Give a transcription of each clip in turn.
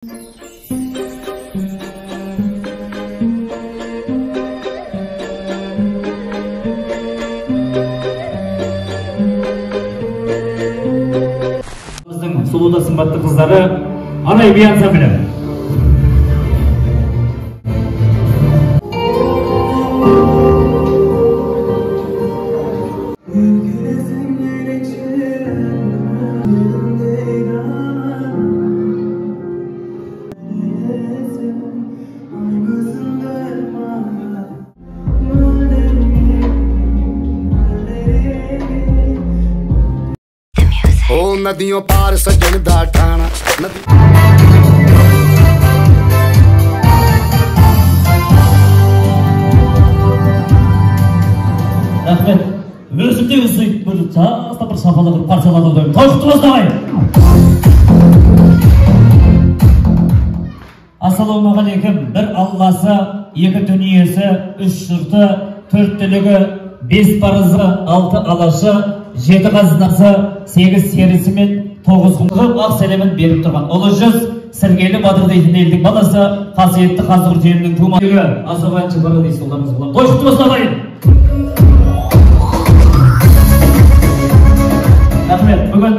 Біздің сұлу да сымбатты қыздары Арай би ансамблі. ओ नदियों पार सजन दा ठाना। Рахмет. Өсіп те өсіп бір жаста бір шапалақ ұрып қарсы алады ғой. Той құтты болсын, ағайын. Ассалаумағалейкум. Бір Алласы, екі дүниесі, үш жұрты, төрт түлігі, бес парызы, алты алашы, жеті қазынасы, сегіз серісі мен тоғыз құмығы ақ сәлемін беріп тұрған ұлы жүз Сіргелі батыр дейтін елдің баласы, қасиетті Қазығұрт елінің тумасы Асаға әнші бара дейсіз, ұлдарыңыз болады. Той құтты болсын, ағайын. Рахмет. Бүгін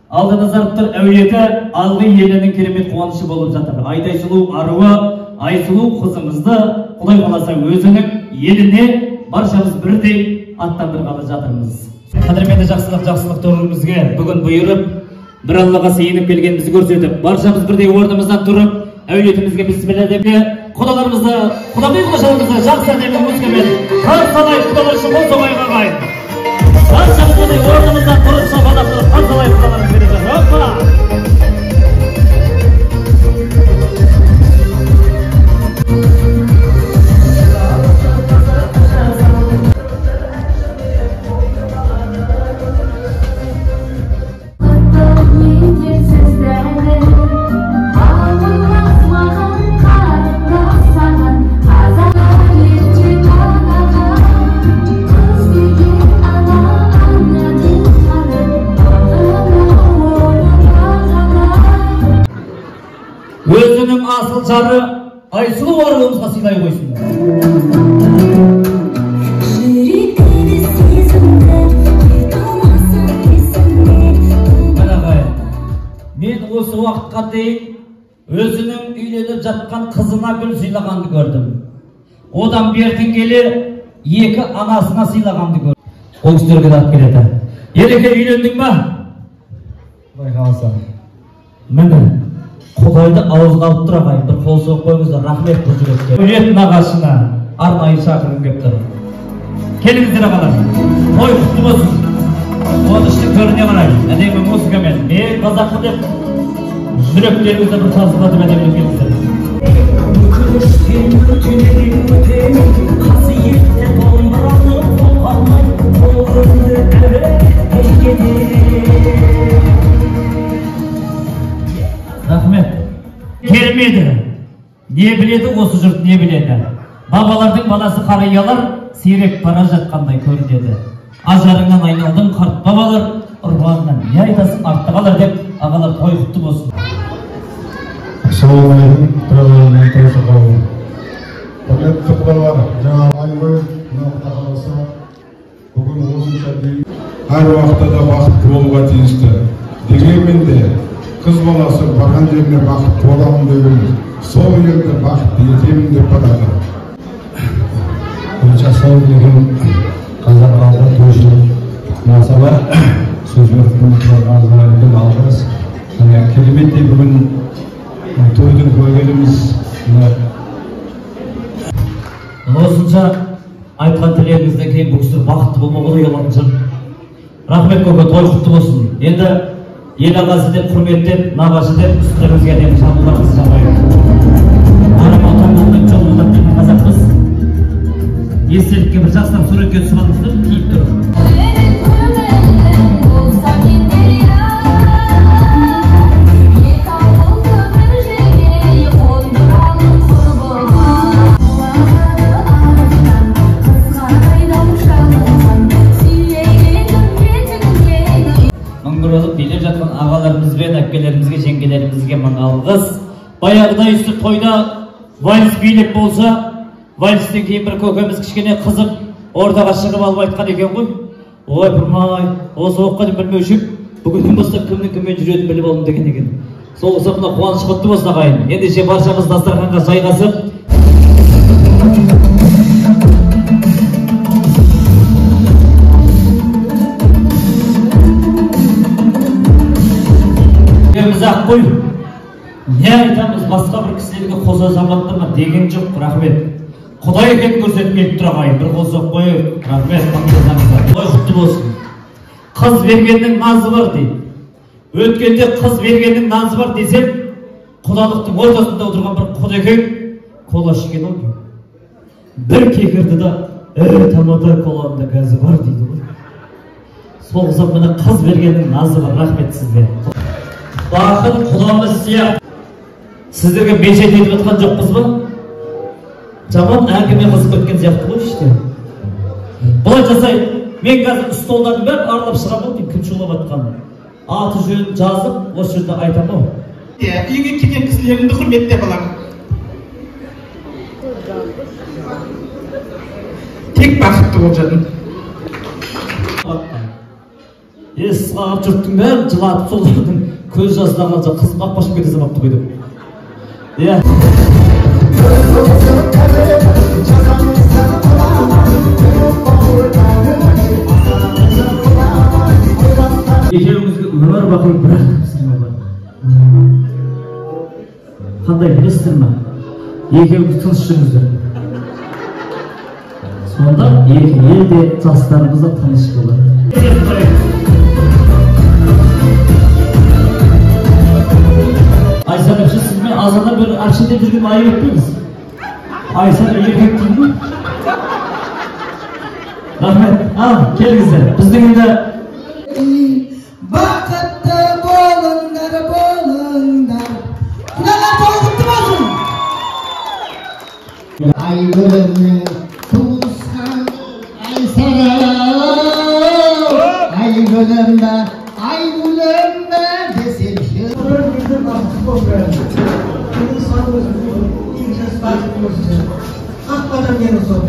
Алдыназаровтар әулеті Алғы елінің керемет қуанышы болып жатыр. Айдай сұлу аруы Айсұлу қызымызды Құдай қаласа өзінің еліне баршамыз бірдей аттандырғалы жатырмыз. Қадірменді жақсылық жақсылық торымызға бүгін бұйырып, бір Аллаға сыйынып келгенімізді көрсетіп, баршамыз бірдей орнымыздан тұрып, әулетімізге бісміллә деп, құдаларымызды, құдағи құдашаларымызды жақсы әдемі музыкамен қарсы алайық, құдалар үшін қол соғайық, ағайын. Баршамыз бірдей орнымыздан тұрып, шапалақ тұрып, қарсы алайық құдаларымызды. Опа! Өзінің асыл жары Айсұлу аруымызға сыйлай қойсын. Міне ағайын, мен осы уақытқа дейін өзінің үйленіп жатқан қызына гүл сыйлағанды көрдім. Одан бертін келе екі анасына сыйлағанды көрдім. Ол кісілерге де алып келеді. Ереке, үйлендің ба? Құдай қаласа. Міне, Құдайды ауызға алып тұр ағайын, бір қол соғып қойыңыздар, рахмет бұл жігітке. Әулет нағашына арнайы шақырғым келіп тұр. Келіңіздер ағалар, той құтты болсын. Қуаныштың төріне қарай, әдемі музыкамен, мен қазақпын деп жүректеріңізді бір сарсылдатып әдемілеп келіңіздер. Рахмет. Келмеді. Не біледі осы жұрт, не біледі. Бабалардың баласы қариялар сирек бара жатқандай көрінеді. Ажарыңнан айналдым қарт бабалар, ұрпағыңнан не айтасың артта қалар деп ағалар, той құтты болсын. Ассалаумағалейкум, той. Құрметті құдалар, жаңа Айгүл, мына Құдай қаласа, бүгін осынша дейін әр уақытта да бақытты болуға тиісті. Дегенмен де қыз баласы барған жеріне бақытты боламын деп емес, сол елді бақытты етемін деп барады. Ассалаумағалейкум, қазақ халқы, тойшылық масала сөзбен үлкен алғыс. Міне, кереметтей бүгін тойдың куәгеріміз. Осынша айтқан тілегіңізден кейін бұл кісілер бақытты болмауға ұялатын шығар. Рахмет көке, той құтты болсын. Енді ел ағасы деп құрметтеп, нағашы деп үстілеріңізге әдемі жамылдарыңызды жабайық. Орамал томболдың жолында дейтін қазақпыз. Естелікке бір жақсылап суретке түсіп алыңыздар, киіп тұрып. Мың бір болып билеп жатқан ағаларымыз бен әпкелерімізге, жеңгелерімізге мың алғыс. Баяғыда үсті тойда вальс билеп болса, вальстен кейін бір көкеміз кішкене қызып ортаға шығып алып айтқан екен ғой. Ой, пырмай, осы уақытқа дейін білмеуші едім, бүгіннен бастап кімнің кіммен жүретінін біліп алдым деген екен. Сол ұқсап мына қуаныш құтты болсын ағайын. Ендеше баршамыз дастарханға жайғасып, ақ қой, не айтамыз, басқа бір кісілерге қоса заматтар ма деген жоқ, рахмет. Құдай екенін көрсетіп келіп тұр ағайын, бір қол соғып қояйық, рахмет, той құтты болсын. Қыз бергеннің назы бар дейді. Өткенде қыз бергеннің назы бар десем, құдалықтың ортасында отырған бір құдекең кола ішкен ау деймін. Бір кекірді да, тамада коланың да газы бар дейді ғой. Сол ұқсап міне қыз бергеннің назы бар, рахмет сізге. Бақыт құдамыз сияқты. Сіздерге мешет етіп жатқан жоқпыз ба? Жаман әңгіме қызып кеткен сияқты ғой іште. Былай жасайық, мен қазір столдардың бәрін аралап шығамын деймін, кім шулап жатқанын. Аты жөнін жазып, осы жерде айтамын ау. Үйіңе келген кісілеріңді құрметте балам. Тек бақытты бол жаным. Ес қағып жұрттың бәрін жылатып, солардың көз жасына қалса, қызым қақпашып кете салмапты ғой деп. Иә. Екеуіңізге өмір бақи бір ақ тапсырма бар. Қандай білесіздер ме? Екеуіңіз тыныш жүріңіздер. Сонда екі ел де жастарымыз да тыныш болады. Айсан әпше, сізбен азаннан бері әпше деп жүрген айып етпеңіз. Айсан еркек дейді ғой. Рахмет. Ал, келіңіздер. Біздің енді бақытты болыңдар, болыңдар. Құдалар той құтты болсын. Айгүлімнің туысқан Айсара, Айгүлім бе, Айгүлім бе десемші. Ақ бата мені сол.